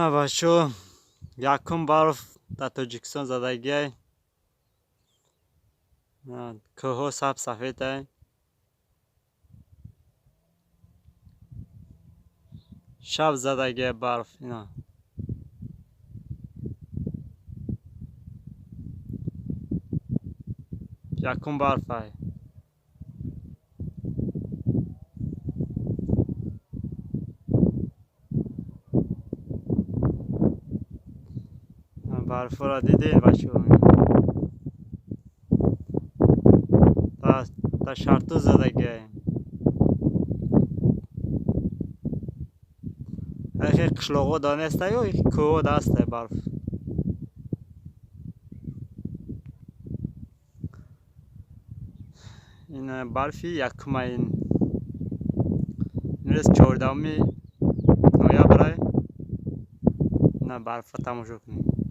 Ина, бачо, якум барф дар Тоҷикистон задагиай. Кӯҳҳо саб сафедай. Шаб задагиай барф, ина. Якум барфай. Барфро дидед, бачо? Дар Шарту задагиай. Хе қишлоқҳо да нестай, кӯҳҳо да ҳастай барф. Ин барфи якума ин. Имрӯз 14-уми ноябрай. Ина, барфро тамошо кунед.